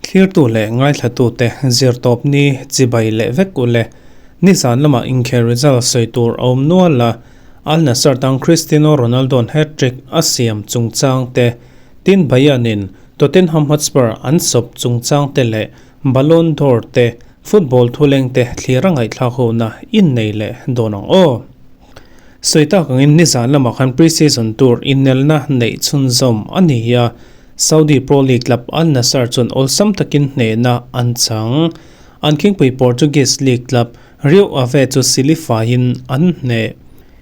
Thlirtu leh ngaithlatute zirtawp ni chibai leh vek u le. Nizan lamah inkhel result sawi tur a awm nual a, Al Nassr tang Cristiano Ronaldo-a'n hat-trick a siam chungchang te, Tin Bayern-in Tottenham Hotspur an sawp chungchang te leh Ballon d'Or te, football thuleng te thlir a ngaihthlak hona innei leh dawn ang aw. Sawi tak angin nizan lamah khan pre-season tur inelna neih chhunzawm a ni a, Saudi Pro League club Al Nassr chuan awlsam takin hnehna an chang. An khingpui Portuguese League club Rio Ave chu silifaiin an hneh.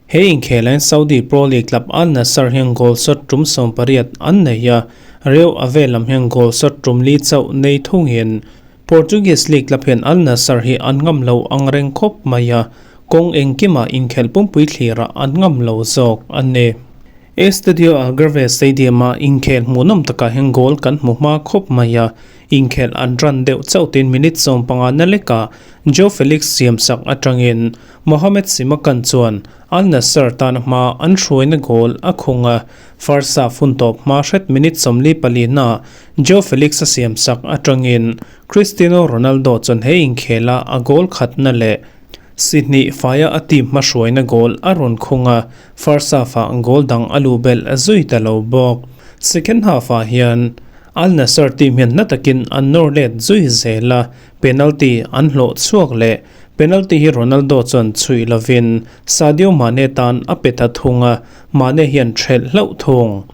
He inkhelain Saudi Pro League club Al Nassr hian goal shot tum 18 an nei a, Rio Ave lam hian goal shot tum li chauh nei thungin Portuguese League club hian Al Nassr hi an ngam lo ang reng khawp mai a, kawng engkimah inkhelh pumpui thlirah an ngam lo zawk a ni. Estadio Algarve Stadium-a inkhel hmuhnawm takah hian goal kan hmu hma khawp mai a, inkhel an run deuh chauh tin minute 15 na lekah Joao Felix siamsak atangin Mohamed Simakan chuan Al Nassr tana hma an hruaina goal a khung a, first half hun tawp hma hret minute 44 naah Joao Felix a siamsak atangin Cristiano Ronaldo chuan he inkhela a goal khatna leh Sihnih faia a team hmahruaina goal a rawn khung a, first half-ah goal dang a luh belh zui ta lo bawk. Second half-ah hian Al Nassr team hian na takin an nawr let zui zel a, penalty an hlawh chhuak leh. Penalty hi Ronaldo chuan chhuih lovin Sadio Mane tan a pe ta thung a, Mane hian thelh hlauh thung.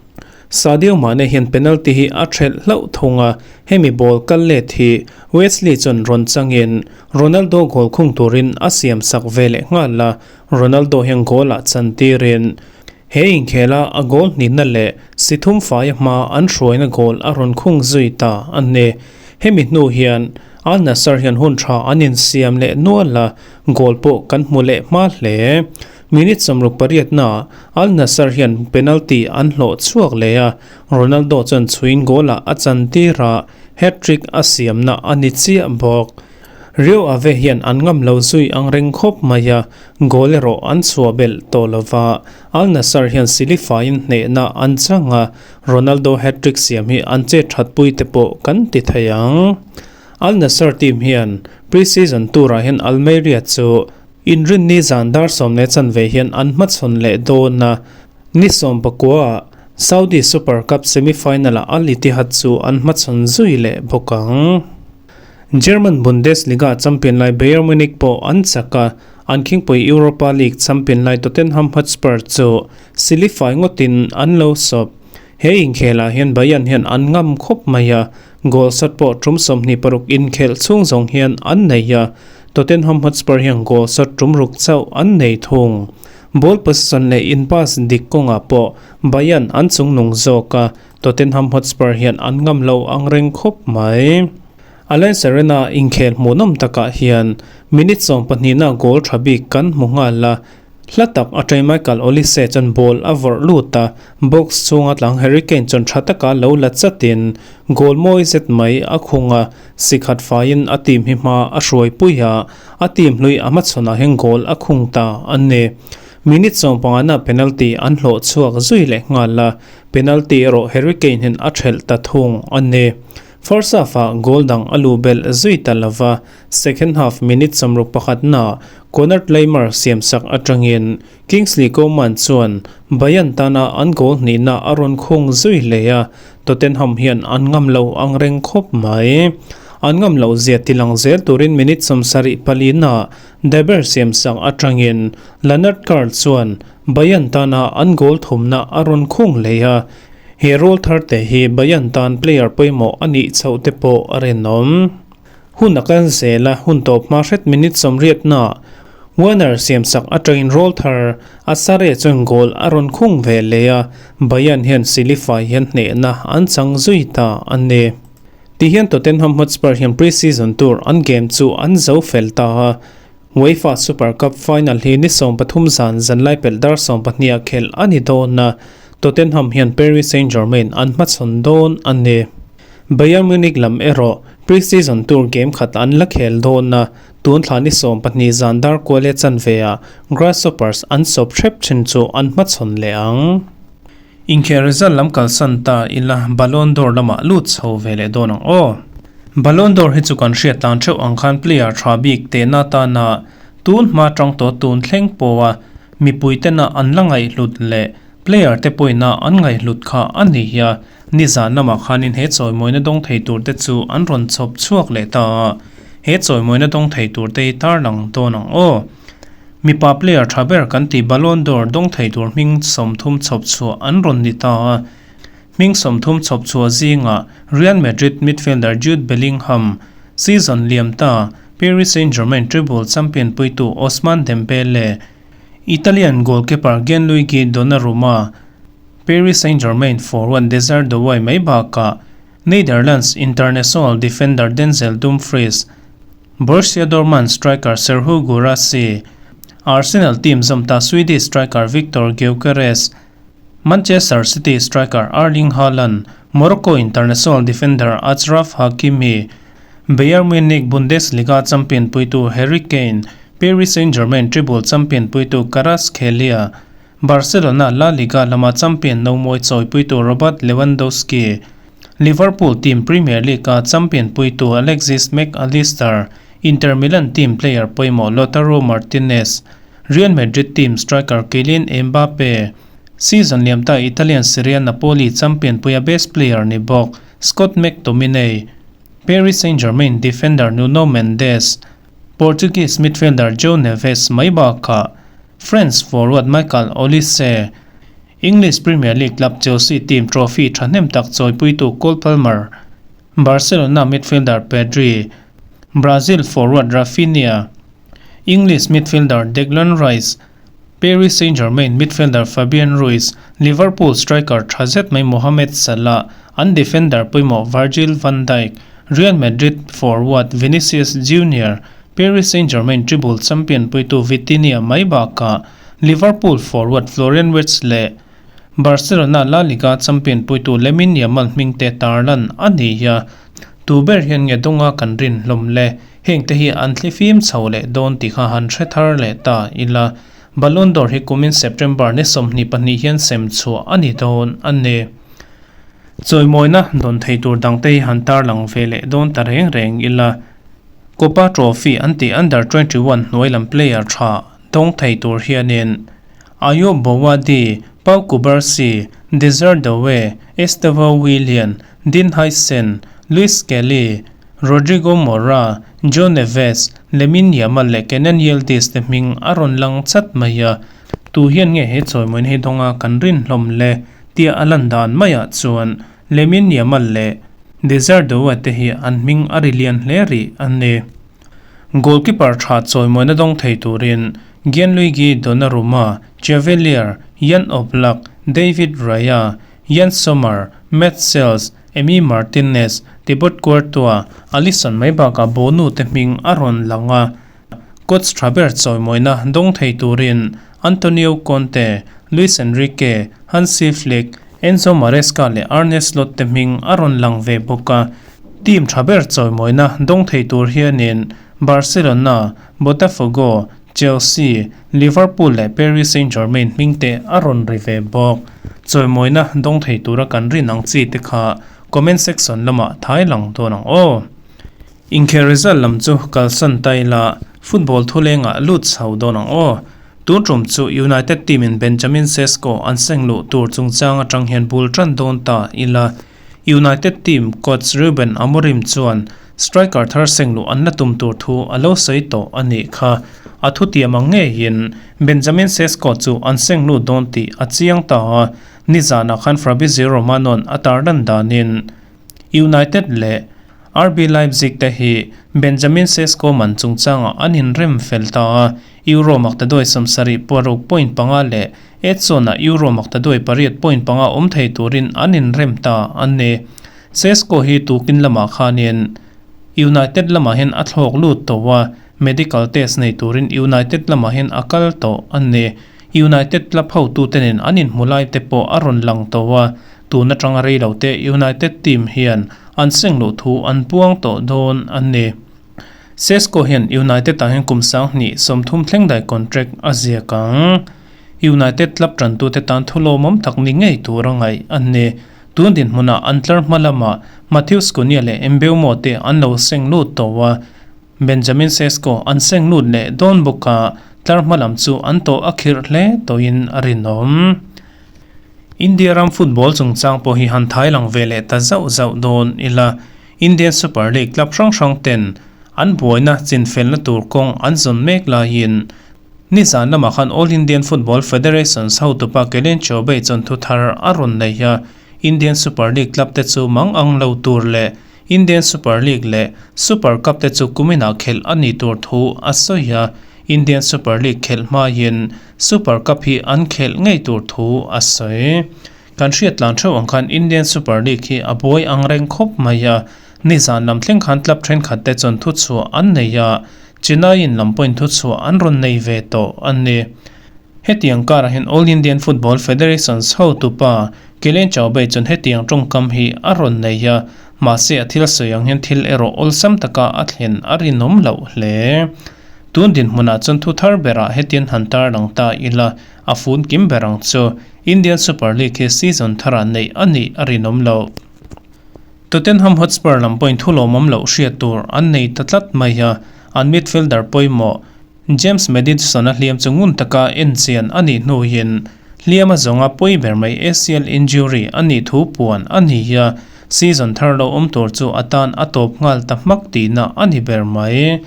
Sadio Mane hian penalty hi a thelh hlauh thung a, hemi ball kal let hi Wesley chuan rawn changin Ronaldo goal khung turin a siam sak ve leh nghal a, Ronaldo hian goal ah chan tirin he inkhela a goal hnihna leh si thum faia hma an hruaina goal a rawn khung zui ta a ni. Hemi hnu hian Al Nassr hian hun tha an insiam leh nual a, goal pawh kan hmu leh hma hle. Minute 68 naah Al Nassr hian penalty an hlawh chhuak leh a, Ronaldo chuan chhuin goal ah a chan tir a, hat-trick a siamna a ni chiah bawk. Rio Ave hian an ngam lo zui ang reng khawp mai a, goal erawh an chhuah belh tawh lo va, Al Nassr hian silifaiin hnehna an chang a, Ronaldo hat-trick siam hi an chet that pui te pawh kan ti thei ang. Al Nassr team hian pre-season turah hian Almeria chu inrinni zan dar 10:15 hian an hmachhawn leh dawn a, ni 19 ah Saudi Super Cup semi-final-ah Al Ittihad chu an hmachhawn zui leh bawk ang. German Bundesliga champion lai Bayern Munich pawh an chak a, an khingpui Europa League champion lai Tottenham Hotspur chu silifai ngawtin an lo sawp. He inkhelah hian Bayern hian an ngam khawp mai a, goal shot pawh tum 26 inkhelh chhung zawng hian an nei a, Tottenham Hotspur hian goal shot tum ruk chauh an nei thung. Ball possession leh in pass dik kawngah pawh Bayern an chungnung zawk a, Tottenham Hotspur hian an ngam lo ang reng khawp mai. Allianz Arena inkhel hmuhnawm takah hian minute 12 na goal tha bik kan hmu nghal a, hla tak atangin Michael Olise chuan ball a vawrh lut a, box chhunga tlang Harry Kane chuan tha taka lo la chatin goal mawi zet mai a khung a, si khat faiin a team hi hma a hruai pui a, a team hlui a hmachhawnah hian goal a khung ta a ni. Minute 15 na penalty an hlawh chhuak zui leh nghal a, Penalty erawh Harry Kane hian a thelh ta thung a ni. First half-ah goal dang a luh belh zui ta lova, second half minute 61 naah Konrad Laimer siamsak atangin Kingsley Coman chuan Bayern tana an goal hnihna a rawn khung zui leh a, Tottenham hian an ngam lo ang reng khawp mai. An ngam loh zia tilang zel turin minute 74 naah Deber siamsak atangin Lennart Karl chuan Bayern tana an goal thumna a rawn khung leh a, he role thar te hi Bayern tan player pawimawh a nih chhoh te pawh a rinawm. Hun a kal zel a, hun tawp hma hret minute 80 naah Werner siamsak atangin role thar Asare chuan goal a rawn khung ve leh a, Bayern hian silifai hian hnehna an chang zui ta a ni. Tihian Tottenham Hotspur hian pre-season tur an game chu an zo fel ta a, UEFA Super Cup final hi ni 13 zan zanlai pelh dar 12 ah khelh a ni dawn a, Tottenham hian Paris Saint-Germain an hmachhawn dawn a ni. Bayern Munich lam erawh pre-season tour game khat an la khel dawn a, tun thla ni 12 zan dar kual e chanve ah Grasshoppers an sawp hrep thin chu an hmachhawn leh ang. Inkhel result lam kalsan ta ila Ballon d'Or lamah lut chho ve leh dawn ang aw. Ballon d'Or hi chu kan hriat tan theuh ang khan player tha bik tehna tana tun hma tang tawh tun thleng pawha mipui tena an la ngaihhlut leh player te pawhina an ngaihhlut kha a ni hi a. Nizan lamah khanin he chawimawina dawng thei tur te chu an rawn chhawp chhuak leh ta a, he chawimawina dawng thei tur te hi tarlang dawn ang aw. Mipa player tha ber kan tih Ballon d'Or dawng thei tur hming 30 chhawp chhuah an rawn ni ta a. Hming 30 chhawp chhuah zingah Real Madrid midfielder Jude Bellingham, season liam ta Paris Saint-Germain treble champion puitu Ousmane Dembele, Italian goalkeeper Gianluigi Donnarumma, Paris Saint-Germain forward Desire Doue mai bakah Netherlands international defender Denzel Dumfries, Borussia Dortmund striker Serhou Guirassy, Arsenal team zawmta Swedish striker Viktor Gyökeres, Manchester City striker Erling Haaland, Morocco international defender Achraf Hakimi, Bayern Munich Bundesliga champion puitu Harry Kane, Paris Saint-Germain treble champion puitu Kvaratskhelia, Barcelona La Liga lama champion nomawi chawi puitu Robert Lewandowski, Liverpool team Premier League-a champion puitu Alexis Mac Allister, Inter Milan team player pawimawh Lautaro Martinez, Real Madrid team striker Kylian Mbappe, season liamta Italian Serie A Napoli champion puia best player ni bawk Scott McTominay, Paris Saint-Germain defender Nuno Mendes, Portuguese midfielder João Neves mai bakah France forward Michael Olise, English Premier League club Chelsea team trophy thahnem tak chawipuitu Cole Palmer, Barcelona midfielder Pedri, Brazil forward Raphinha, English midfielder Declan Rice, Paris Saint-Germain midfielder Fabian Ruiz, Liverpool striker tha zet mai Mohamed Salah, an defender pawimawh Virgil van Dijk, Real Madrid forward Vinicius Junior, Paris Saint-Germain treble champion puitu Vitinha mai bakah Liverpool forward Florian Wirtz leh Barcelona La Liga champion puitu Lamine Yamal hming te tarlan a ni hi a, tu ber hian nge dawnga kan rin hlawm le, heng te hi an thli fim chho leh dawn tih kha han hre thar leh ta ila, Ballon d'Or hi kumin September ni 22 hian sem chhuah a ni dawn a ni. Chawimawina dawn thei tur dangte hi han tarlang ve leh dawn ta reng reng ila, Copa Trophy an tih Under 21 hnuai lam player tha dawng thei tur hianin Ayyoub Bouaddi, Pau Cubarsí, Desire Doue, Estevao Willian, Dean Huijsen, Luis Kelly, Rodrigo Moura, João Neves, Lamine Yamal leh Kenan Yildiz te hming a rawn lang chat mai a. Tu hian nge he chawimawina hi dawnga kan rin hlawm le tia a lan dan maiah chuan Lamine Yamal leh Desire Doue te hi an hming a ri lian hle rih a ni. Goalkeeper tha chawimawina dawng thei turin Gianluigi Donnarumma, Chevalier, Jan Oblak, David Raya, Yann Sommer, Matz Sels, Emi Martinez, Thibaut Courtois, Alisson mai bakah Bono te hming a rawn lang a. Coach tha ber chawimawina dawng thei turin Antonio Conte, Luis Enrique, Hansi Flick, Enzo Maresca leh Arne Slot te hming a rawn lang ve bawk a. Team tha ber chawimawina dawng thei tur hianin Barcelona, Botafogo, Chelsea, Liverpool leh Paris Saint-Germain hming te a rawn ri ve bawk. Chawimawina dawng thei tura kan rin ang chi te kha comment section lamah thai lang dawn ang aw. Inkhel result lam chu kalsan ta ila football thulengah lut chho dawn ang aw. Tun tum chu United team in Benjamin Sesko an seng luh tur chungchang atang hian bul tan dawn ta ila. United team coach Ruben Amorim chuan striker thar seng luh an la tum tur thu a lo sawi tawh a nih kha. A thutiam ang ngeiin Benjamin Sesko chu an seng lut dawn tih a chiang ta a, nizanah khan Fabrizio Romano-a'n a tarlan danin United leh RB Leipzig te hi Benjamin Sesko man chungchangah an inrem fel ta a, Euro maktaduai 76.5 leh Edson-ah Euro maktaduai 8.5 awm thei turin an inrem ta a ni. Sesko hi tukin lamah khanin United lamah hian a thlawk lut tawh a, medical test nei turin United lamah hian a kal tawh a ni. United club hotute nen an inhmu lai te pawh a rawn lang tawh a, tun atanga rei lo te United team hian an seng luh thu an puang tawh dawn a ni. Sesko hian United ah hian kum 2030 thleng dai contract a ziak ang. United club tantute tan thu lawmawm tak ni ngei tur a ngaih a ni. Tun dinhmunah an tlar hma lamah Matheus Cunha leh Mbeumo te an lo seng lut tawh a, Benjamin Sesko an seng lut leh dawn bawk a, tlar hma lam chu an tawh a khirh hle tawhin a rinawm. India ram football chungchang pawh hi han thai lang ve leh ta zauh zauh dawn ila, Indian Super League club hrang hrang ten an buaina chinfelna tur kawng an zawn mek laiin nizan lamah khan All Indian Football Federations hotupa Kellen Chaubey chuan thu thar a rawn nei a, Indian Super League club te chu mang ang lo tur leh Indian Super League leh Super Cup te chu kuminah khelh a nih tur thu a sawi a, Indian Super League khelh hmain Super Cup hi an khelh ngei tur thu a sawi. Kan hriat tlan theuh ang khan Indian Super League hi a buai ang reng khawp mai a, nizan lam thleng khan club thenkhat te chuan thuchhuah an nei a, Chennai-in lam pawhin thuchhuah an rawn nei ve tawh a ni. Hetiang karah hian All Indian Football Federations hotupa Kylian Chaubey chuan hetiang tawngkam hi a rawn nei a, mahse a thil sawi ang hian thil erawh awlsam taka a thlen a rinawm loh hle. Tun dinhmunah chuan thu thar berah hetian han tarlang ta ila, a fun kim ber ang chu. Indian Super League hi season tharah neih a nih a rinawm loh. Tottenham Hotspur lam pawhin thu lawmawm loh hriat tur an nei ta tlat mai a, an midfielder pawimawh James Maddison-a hliam chu ngun taka enchian a nih hnuin hliam a zawnga pawi ber mai ACL injury a nih thu puan a ni a, season thar lo awm tur chu a tan a tawp nghal ta hmak tihna a ni ber mai.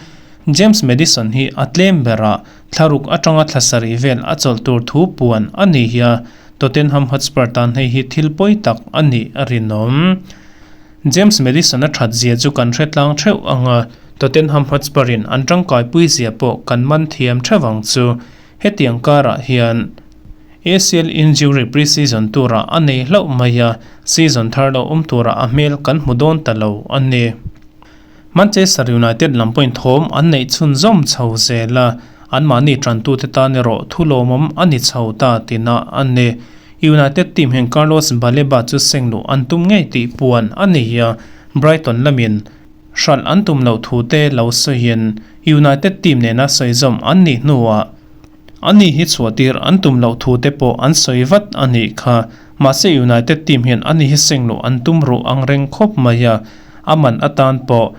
James Maddison hi a tlem berah thlaruk atanga thla sarih vel a chawlh tur thu puan a ni a, Tottenham Hotspur tan hei hi thil pawi tak a nih a rinawm. James Maddison-a that zia chu kan hre tlang theuh ang a, Tottenham Hotspur-in an tangkaipui zia pawh kan man thiam theuh ang chu. Hetiang karah hian ACL injury pre-season turah a nei hlauh mai a, season thar lo awm turah a hmel kan hmu dawn ta lo a ni. Manchester United lam pawhin thawm an neih chhunzawm chho zel a, anmahni tantute tan erawh thu lawmawm a ni chho ta tina a ni. United team hian Carlos Baleba chu seng luh an tum ngei tih puan a ni a, Brighton lamin hralh an tum loh thu te lo sawiin United team nena sawizawm an nih hnuah ani hi chhuahtir an tum loh thu te pawh an sawi vat a nih kha. Mahse United team hian ani hi seng luh an tum ruh ang reng khawp mai a, a man atan pawh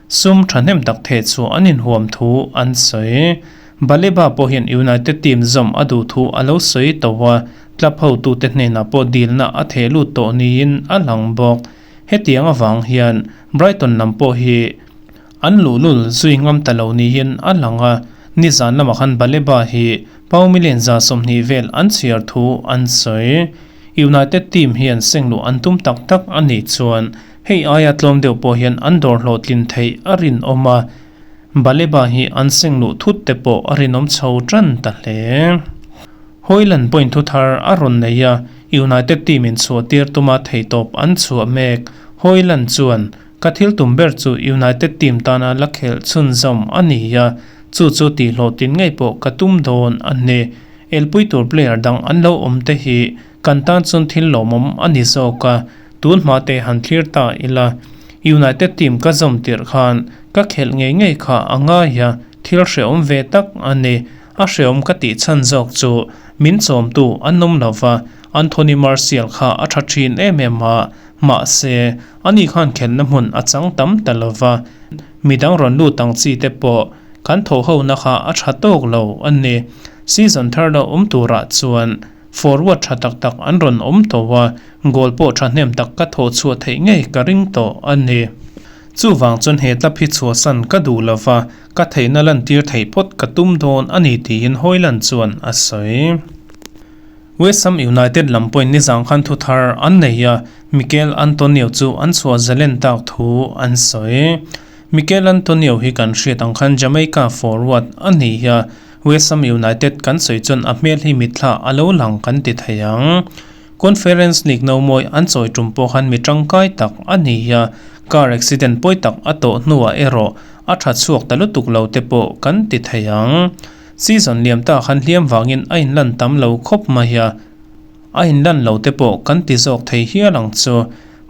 sum thahnem tak theh chu an inhuam thu an sawi. Baleba pawh hian United team zawm a duh thu a lo sawi tawh a, club hotute hnenah pawh dilna a theh lut tawh niin a lang bawk. Hetiang avang hian Brighton lam pawh hi an luhlul zui ngam ta lo niin a lang a, nizan lamah khan Baleba hi pau million 20 vel an chhiar thu an sawi. United team hian sengluh an tum tak tak a nih chuan hei aia tlawm deuh pawh hian an dawr hlawhtlin theih a rinawm a. Baleba hi an seng luh thut te pawh a rinawm chho tan ta hle. Hojlund point thu thar a rawn nei a, United team in chhuah tir tuma theihtawp an chhuah mek. Hojlund chuan, Ka thil tum ber chu United team tana la khelh chhunzawm a ni a, chu chu tihhlawhtlin ngei pawh ka tum dawn a ni. Elpui tur player dang an lo awm te hi kan tan chuan thil lawmawm a ni zawk a, tun hma te han thlir ta ila. United team ka zawm tirh khan ka khelh ngei ngei kha a ngai a, thil hrehawm ve tak a ni. A hrehawm ka tih chhan zawk chu min chawmtu an awm lo va, Anthony Martial kha a tha thin em em a, mahse, ani khan khelhna hmun a chang tam ta lo va, midang rawn lut ang chi te pawh kan thawhhona kha a tha tawk lo a ni. Season thar lo awm turah chuan Forward tha tak tak an rawn awm tawh a, goal pawh thahnem tak ka thawh chhuah theih ngei ka ring tawh a ni. Chuvang chuan he tlap hi chhuahsan ka duh lo va, ka theihna lantir theih phawt ka tum dawn a ni tiin Hojlund chuan a sawi. West Ham United lam pawhin nizang khan thu thar an nei a, Michail Antonio chu an chhuah zalen tak thu an sawi. Michail Antonio hi kan hriat ang khan Jamaica forward a ni a, West Ham United kan sawi chuan a hmel hi mitthla a lo lang kan ti thei ang. Conference League no mawi an chawi tum pawh khan mi tangkai tak a ni a, car accident pawi tak a tawh hnuah erawh a tha chhuak ta lutuk lo te pawh kan ti thei ang. Season liam ta khan hliam vangin a inlan tam lo khawp mai a, a inlan lo te pawh kan ti zawk thei hial ang chu.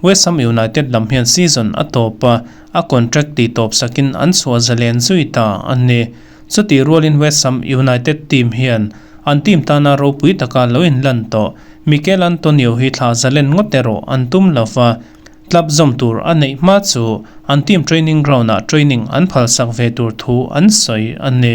West Ham United lam hian season a tawp a, a contract ti tawp sakin an chhuah zalen zui ta a ni. Chutih rualin West Ham United team hian An team tana ropui taka lo inlan tawh Mikel Antonio hi thla zalen ngawt erawh an tum lo va, club zawm tur a neih hma chu an team training ground-ah training an phalsak ve tur thu an sawi a ni.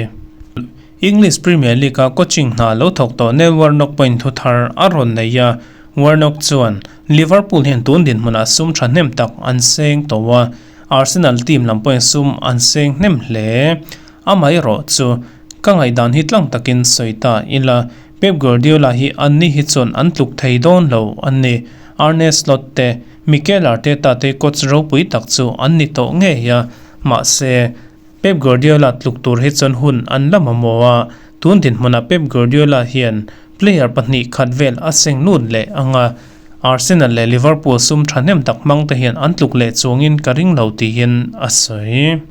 English Premier League-a coaching hna lo thawk tawh Neil Warnock pawhin thu thar a rawn nei a, Warnock chuan Liverpool hian tun dinhmunah sum thahnem tak an seng tawh a, Arsenal team lam pawhin sum an seng hnem hle. Amaherawh chu ka ngaihdan hi tlang takin sawi ta ila, Pep Guardiola hi anni hi chuan an tluk thei dawn lo a ni. Arne Slot te, Mikel Arteta te coach ropui tak chu an ni tawh ngei a, mahse, Pep Guardiola tluk tur hi chuan hun an la mamawh a, tun dinhmunah Pep Guardiola hian player pahnih khat vel a seng lut leh ang a, Arsenal leh Liverpool sum thahnem tak hmang te hian an tluk leh chuangin ka ring lo tiin a sawi.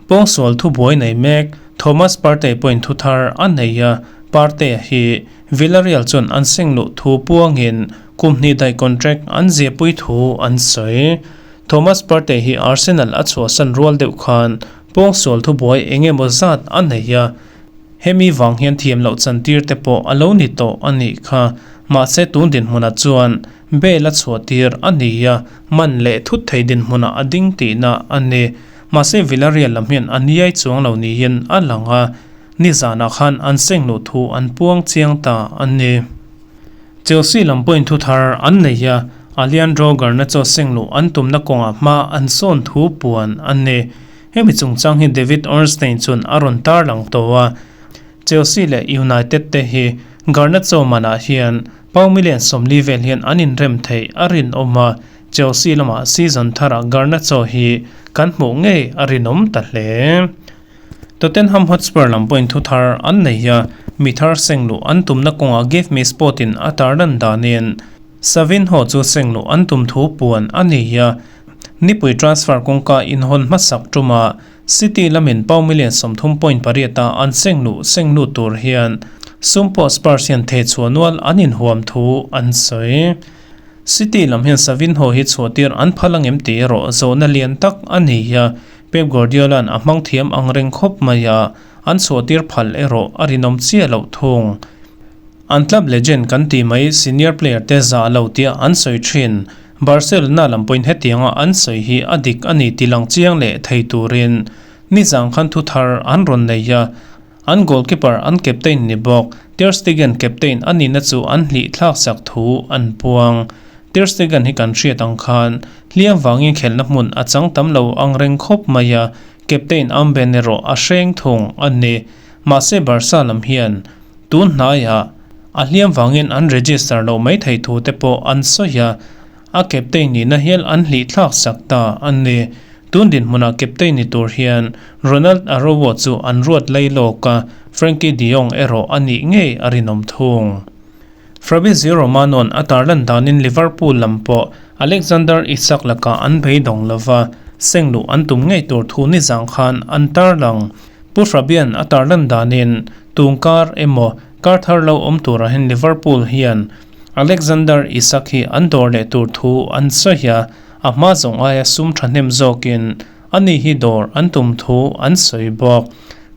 Pawngsual thubuai nei mek Thomas Partey pawhin thu thar a nei a, Partey hi Villarreal chuan an seng luh thu puangin kum hnih daih contract an ziahpui thu an sawi. Thomas Partey hi Arsenal a chhuahsan rual deuh khan pawngsual thubuai eng emaw zat a nei a, hemi vang hian thiam loh chantir te pawh a lo ni tawh a nih kha. Mahse tun dinhmunah chuan bail a chhuahtir a ni a, man leh thut thei dinhmunah a ding tihna a ni. Mahse Villarreal lam hian a niai chuang lo niin a lang a, nizanah khan an seng luh thu an puang chiang ta a ni. Chelsea lam pawhin thu thar an nei a, Alejandro Garnacho seng luh an tumna kawngah hma an sawn thu puan a ni. Hemi chungchang hi David Ornstein chuan a rawn tarlang tawh a, Chelsea leh United te hi Garnacho manah hian pound million 40 vel hian an inrem theih a rinawm a, Chelsea lamah season tharah Garnacho hi kan hmuh ngei a rinawm ta hle. Tottenham Hotspur lam pawhin thu thar an nei a, mi thar seng luh an tumna kawngah Give Me Sport in a tarlan danin Savinho chu seng luh an tum thu puan a ni a, nipui transfer kawngka inhawn hmasak tumah City lamin pound million 30.8 a an seng luh seng lut tur hian sum pawh Spurs hian thehchhuah nual an inhuam thu an sawi. City lam hian Savinho hi chhuahtir an phal angem tih erawh zawhna lian tak a ni a, Pep Guardiola'n a hmang thiam ang reng khawp mai a, an chhuahtir phal erawh a rinawm chiah loh thung. An club legend kan tih mai senior player te zah lo tia an sawi thin. Barcelona lam pawhin hetianga an sawi hi a dik a ni ti lang chiang leh thei turin nizang khan thu thar an rawn nei a, an goalkeeper an captain ni bawk Ter Stegen captain a nihna chu an hlih thlak sak thu an puang. Ter Stegen hi kan hriat ang khan hliam vangin khelhna hmun a chang tam lo ang reng khawp mai a, captain armband erawh a hreng thung a ni. Mahse Barca lam hian tun hnaiah a hliam vangin an register loh mai thei thu te pawh an sawi a, a captain nihna hial an hlih thlak sak ta a ni. Tun dinhmunah captain ni tur hian Ronald Araujo chu an ruat lei lawk a, Frenkie de Jong erawh a nih ngei a rinawm thung. Fabrizio Romano-a'n a tarlan danin Liverpool lam pawh Alexander Isak lakah an beidawng lo va, seng luh an tum ngei tur thu nizang khan an tarlang. Pu Fabian a tarlan danin tungkar emaw kar thar lo awm turah hian Liverpool hian Alexander Isak hi an dawr leh tur thu an sawi a, a hma zawng aia sum thahnem zawkin ani hi dawr an tum thu an sawi bawk.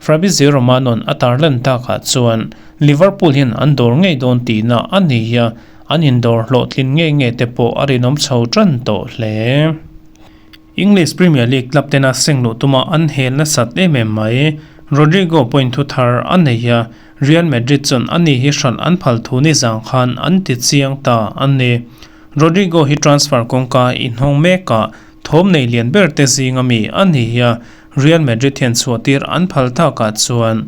Fabrizio Romano-a'n a tarlan takah chuan Liverpool hian an dawr ngei dawn tihna a ni a, an indawr hlawhtlin ngei ngei te pawh a rinawm chho tan tawh hle. English Premier League club tena seng luh tuma an hel nasat em em mai. Rodrygo pawhin thu thar a nei a, Real Madrid chuan ani hi hralh an phal thu ni zang khan an ti chiang ta a ni. Rodrygo hi transfer kawngka inhawng mekah thawm nei lian ber te zinga mi a ni a, Real Madrid hian chhuahtir an phal takah chuan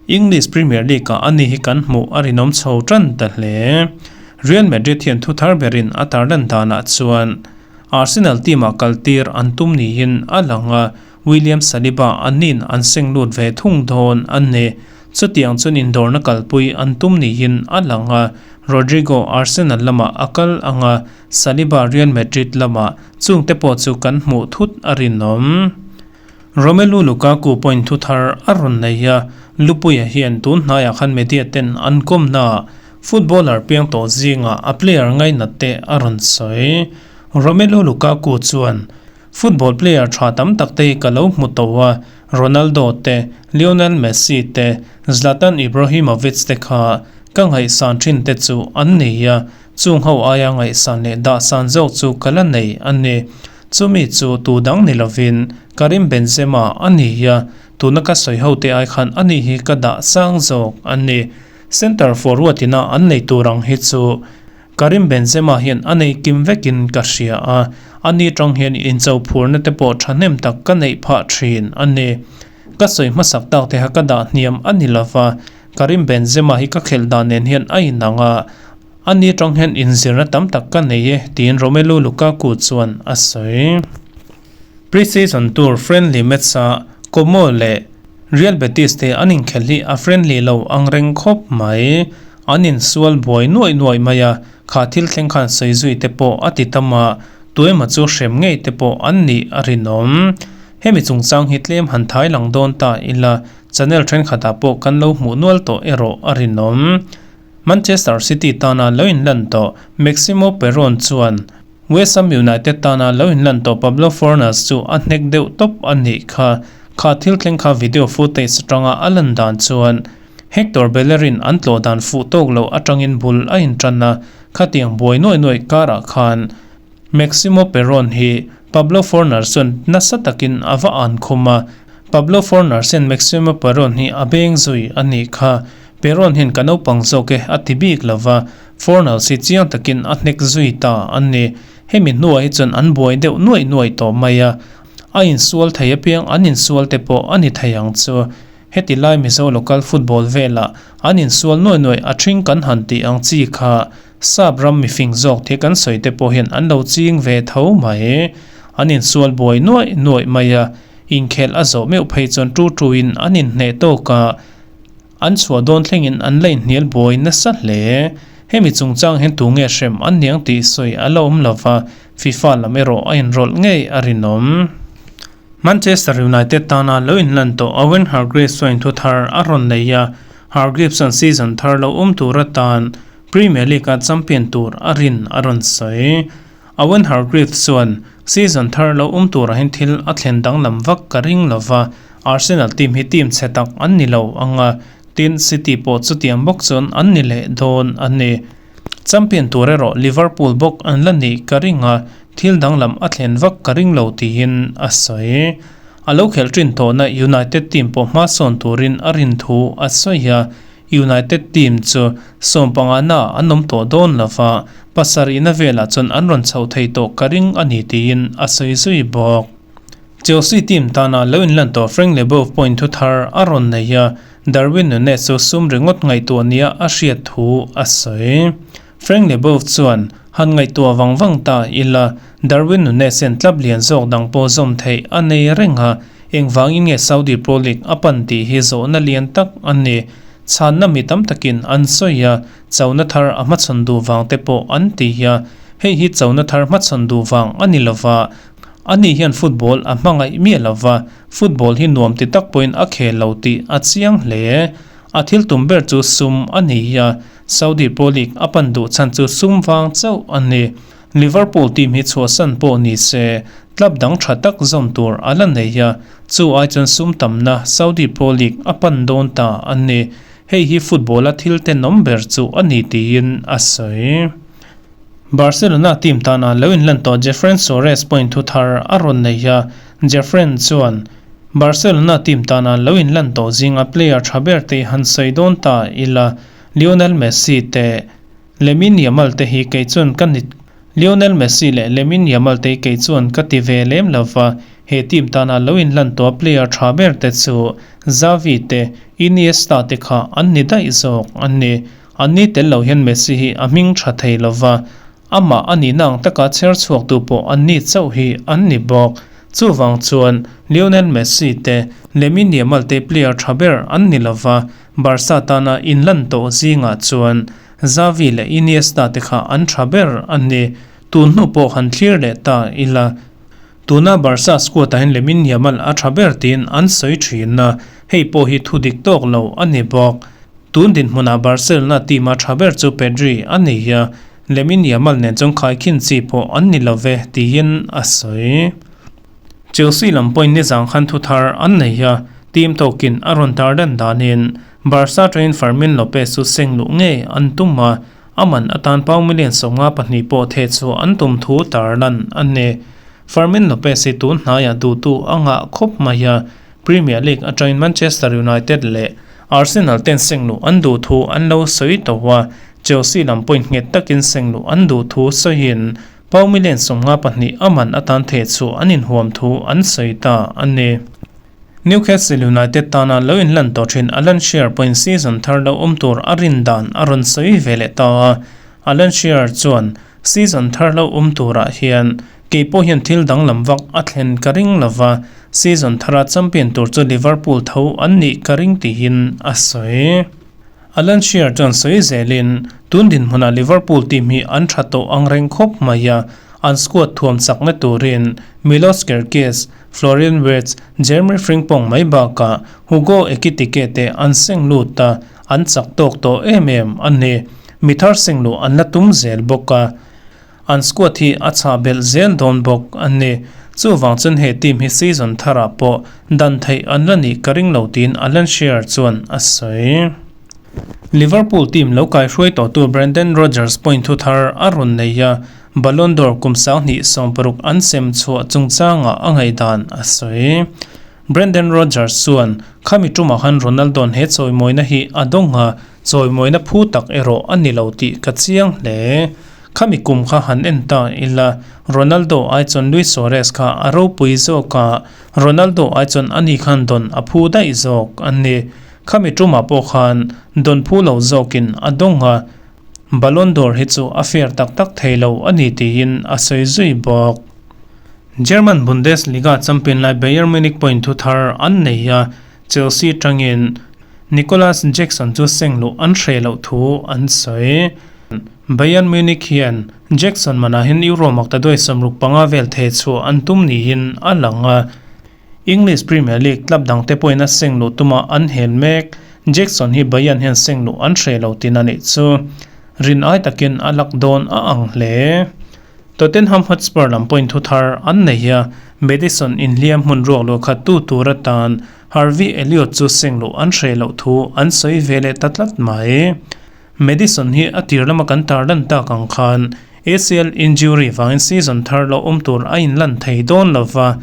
English Premier League-ah ani hi kan hmuh a rinawm chho tan ta hle. Real Madrid hian thu thar berin a tarlan danah chuan Arsenal team-ah kaltir an tum niin a lang a, William Saliba anni'n an seng lut ve thung dawn a ni. Chutiang chuan indawrna kalpui an tum niin a lang a, Rodrygo Arsenal lamah a kal ang a, Saliba Real Madrid lamah chungte pawh chu kan hmuh thut a rinawm. Romelu Lukaku pawhin thu thar a rawn nei a, Lupuia hian tun hnaiah khan media ten an kawmnaah footballer piang tawh zingah a player ngainat te a rawn sawi. Romelu Lukaku chuan, Football player tha tam tak te hi ka lo hmu tawh a, Ronaldo te, Lionel Messi te, Zlatan Ibrahimovic te kha ka ngaihsan thin te chu an nei a, chung ho aia ngaihsan leh dahsan zawk chu ka la nei a ni. Chumi chu tu dang ni lovin Karim Benzema a ni a, tuna ka sawi ho te ai khan ani hi ka dah sang zawk a ni. Centre forward ina an nei tur ang hi chu Karim Benzema hian a nei kim vekin ka hria a, ani tang hian incho phurna te pawh thahnem tak ka neih phah thin a ni. Ka sawi hmasak tak te kha ka dah hniam a ni lova, Karim Benzema hi ka khelh dan nen hian a inang a, ani tang hian inzirna tam tak ka nei e, tiin Romelu Lukaku chuan a sawi. Pre-season tur friendly match-a Como leh Real Betis te an inkhelh hi a friendly lo ang reng khawp mai. An insual buai nuaih nuaih mai a, kha thil thleng khan sawi zui te pawh a ti tam a, tuemaw chu hrem ngei te pawh an nih a rinawm. Hemi chungchang hi tlem han thai lang dawn ta ila, channel thenkhatah pawh kan lo hmuh nual tawh erawh a rinawm. Manchester City tana lo inlan tawh Maximo Perron chuan West Ham United tana lo inlan tawh Pablo Fornals chu a hnek deuh tawp a nih kha. Kha thil thleng kha video footage atanga a lan dan chuan Hector Bellerin an tlawh dan fuh tawk loh atangin bul a intan a, khatiang buai nuaih nuaih karah khan Maximo Perron hi Pablo Fornals chuan nasa takin a va an khum a, Pablo Fornals hian Maximo Perron hi a beng zui a nih kha. Perron hian ka naupang zawk e a ti bik lo va, Fornals hi chiang takin a hnek zui ta a ni. Hemi hnuah hi chuan an buai deuh nuaih nuaih tawh mai a, a insual thei apiang an insual te pawh a ni thei ang chu. Heti lai Mizo local football velah an insual nuaih nuaih a ṭhing kan han tih ang chi kha Sap ram mifing zawk te kan sawi te pawh hian an lo ching ve tho mai. An insual buai nuaih nuaih mai a, inkhelh a zawh meuh phei chuan tu tuin an inhneh tawk a, an chhuah dawn thlengin an la inhnial buai nasa hle. Hemi chungchang hian tunge hrem an niang tih sawi a la awm lova, FIFA lam erawh a inrawlh ngei a rinawm. Manchester United tana lo inlan tawh Owen Hargreaves chuan thu thar a rawn nei a, Hargreaves chuan season thar lo awm tur atan Premier League-a champion tur a rin a rawn sawi. Owen Hargreaves chuan, Season thar lo awm turah hian thil a thlen danglam vak ka ring lo va, Arsenal team hi team chhe tak an ni lo ang a, tin City pawh chutiang bawk chuan an ni leh dawn a ni. Champion tur erawh Liverpool bawk an la nih ka ring a, thil danglam a thlen vak ka ring lo tiin a sawi. A lo khelh ṭin tawhna United team pawh hmasawn turin a rin thu a sawi a, United team chu sawmpangana an awm tawh dawn lo va, pasarihna velah chuan an rawn chhoh thei tawh ka ring a ni tiin a sawi zui bawk. Chelsea team tana lo inlan tawh Frank Leboeuf pawhin thu thar a rawn nei a, Darwin Nunez chu sum ringawt ngaihtuah nia a hriat thu a sawi. Frank Leboeuf chuan, Han ngaihtuah vang vang ta ila, Darwin Nunez hian club lian zawk dang pawh zawm theih a nei reng a, engvangin nge Saudi Pro League a pan tih hi zawhna lian tak a ni. Chhanna mi tam takin an sawi a, chona thar a hmachhawn duh vang te pawh an ti a, hei hi chona thar hmachhawn duh vang a ni lova, Ani hian football a hmangaih miah lo va, football hi nuam ti tak pawhin a khel lo tih a chiang hle. A thil tum ber chu sum a ni a, Saudi Pro League a pan duh chhan chu sum vang chauh a ni. Liverpool team hi chhuahsan pawh ni se, club dang tha tak zawm tur a la nei a, chu ai chuan sum tamna Saudi Pro League a pan dawn ta a ni. Hei hi football-a thil tenawm ber chu a ni tiin a sawi. Barcelona team tana lo inlan tawh Jeffren Suarez point thu thar a rawn nei a, Jeffren chuan, Barcelona team tana lo inlan tawh zinga player tha ber te han sawi dawn ta ila, Lionel Messi te Lamine Yamal te hi kei chuan ka ni Lionel Messi leh Lamine Yamal te hi kei chuan ka ti ve lem lo va, he team tana lo inlan tawh player tha ber te chu Xavi te Iniesta te kha an ni daih zawk a ni. An ni tel lo hian Messi hi a hming tha thei lo va, amah a nihna ang taka chher chhuaktu pawh an ni chauh hi an ni bawk. Chuvang chuan Lionel Messi te Lamine Yamal te player tha ber an ni lo va, Barca tana inlan tawh zingah chuan Xavi leh Iniesta te kha an tha ber a ni. Tun hnu pawh han thlir leh ta ila. Tuna Barca squad ah hian Lamine Yamal a tha ber tiin an sawi thin a, hei pawh hi thu dik tawk lo a ni bawk. Tun dinhmunah Barcelona team a tha ber chu Pedri a ni a, Lamine Yamal nen chuan khaikhin chi pawh an ni lo ve tiin a sawi. Chelsea lam pawhin nizang khan thu thar an nei a, team tawkin a rawn tar dan danin Barca atangin Fermin Lopez chu seng luh ngei an tum a, a man atan pound million 52 pawh theh chhuah an tum thu tar lan a ni. Fermin Lopez hi tun hnaiah duhtu a ngah khawp mai a, Premier League atangin Manchester United leh Arsenal ten seng luh an duh thu an lo sawi tawh a, Chelsea lam pawhin nghet takin seng luh an duh thu sawiin Pau million 52 a man atan theh chu an inhuam thu an sawi ta a ni. Newcastle United tana lo inlan tawh thin Alan Shearer pawhin season thar lo awm tur a rin dan a rawn sawi ve leh ta a. Alan Shearer chuan, Season thar lo awm turah hian kei pawh hian thil danglam vak a thlen ka ring lo va, season thara champion tur chu Liverpool tho an nih ka ring tiin a sawi. Alan Shearer chuan sawi zelin, tun dinhmunah Liverpool team hi an tha tawh ang reng khawp mai a, an squad thuam chakna turin Milos Kerkez, Florian Wirtz, Jeremy Frimpong mai bakah Hugo Ekitike te an seng lut a, an chak tawk tawh em em a ni. Mi thar seng luh an la tum zel bawk a. An squad hi a chhah belh zel dawn bawk a ni. Chuvang chuan he team hi season tharah pawh dan theih an la nih ka ring lo tiin Alan Shearer chuan a sawi. Liverpool team lo kaihruai tawhtu Brendan Rodgers point thu thar a rawn nei a, Ballon d'Or kum 2016 an sem chhuah chungchangah a ngaihdan a sawi. Brendan Rodgers chuan, Khami tumah khan Ronaldo-a'n he chawimawina hi a dawng a, chawimawina phu tak erawh a ni lo tih ka chiang hle. Khami kum kha han en ta ila, Ronaldo ai chuan Luis Suarez kha a ropui zawk a, Ronaldo ai chuan ani khan don a phu daih zawk a ni. Khami tumah pawh khan don phu lo zawkin a dawng a, Ballon d'Or hi chu a fair tak tak thei lo a ni tiin a sawi zui bawk. German Bundesliga champion lai Bayern Munich pawhin thu thar an nei a, Chelsea tangin Nicolas Jackson chu seng luh an hreh loh thu an sawi. Bayern Munich hian Jackson manah hian Euro maktaduai 65 vel theh chhuah an tum niin a lang a, English Premier League club dangte pawhin a seng luh tuma an hel mek. Jackson hi Bayern hian seng luh an hreh lo tin a nih chu rin ai takin a lak dawn a ang hle. Tottenham Hotspur lam pawhin thu thar an nei a, Maddison inhliam hmun ruak luah khat tu tur atan Harvey Elliott chu seng luh an hreh loh thu an sawi ve leh ta tlat mai. Maddison hi a tir lama kan tar lan tak ang khan ACL injury vangin season thar lo awm tur a inlan thei dawn lo va,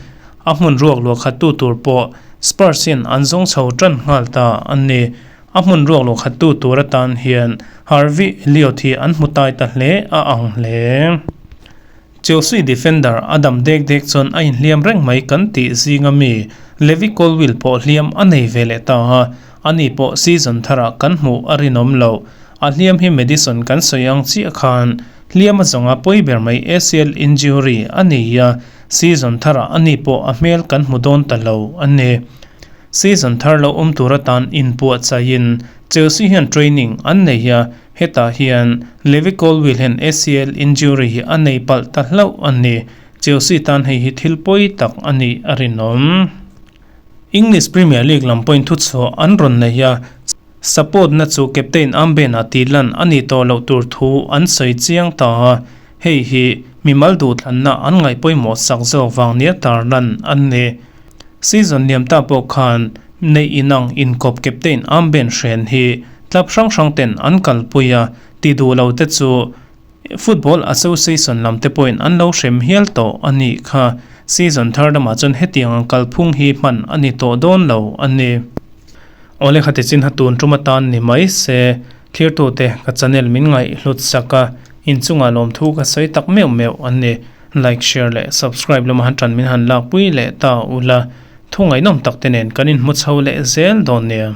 a hmun ruak luah khat tu tur pawh Spurs hian an zawng chho tan nghal ta a ni. A hmun ruak luah khat tu tur atan hian Harvey Elliott hi an hmu tai ta hle a ang hle. Chelsea defender a dam dek dek chuan a inhliam reng mai kan tih zinga mi Levi Colwill pawh hliam a nei ve leh ta a, ani pawh season tharah kan hmuh a rinawm loh. A hliam hi Maddison kan sawi ang chiah khan hliam a zawnga pawi ber mai ACL injury a ni a, season tharah ani pawh a hmel kan hmu dawn ta lo a ni. Season thar lo awm tur atan inpuahchaihin Chelsea hian training an nei a, hetah hian Levi Colwill hian ACL injury hi a nei palh ta hlauh a ni. Chelsea tan hei hi thil pawi tak a nih a rinawm. English Premier League lam pawhin thuchhuah an rawn nei a, support na chu captain armband-ah tih lan a nih tawh loh tur thu an sawi chiang ta a, hei hi mimal duhthlanna an ngaih pawimawh sak zawk vang nia tarlan an ni. Season liam ta pawh khan neih inang inkawp captain armband hren hi club hrang hrang ten an kalpui a, ti duh lo te chu Football Association lam te pawhin an lo hrem hial tawh a nih kha. Season thar lamah chuan hetiang ang kalphung hi hman a ni tawh dawn lo a ni. Awle khati chin ha tun tum atan ni mai se, thlirtute ka channel min ngaih hlut sak a, inchungah lawmthu ka sawi tak meuh meuh a ni. Like, share leh subscribe lama han tan min han lakpui leh ta ula, thu ngaihnawm tak te nen kan inhmu chho leh zel dawn nia.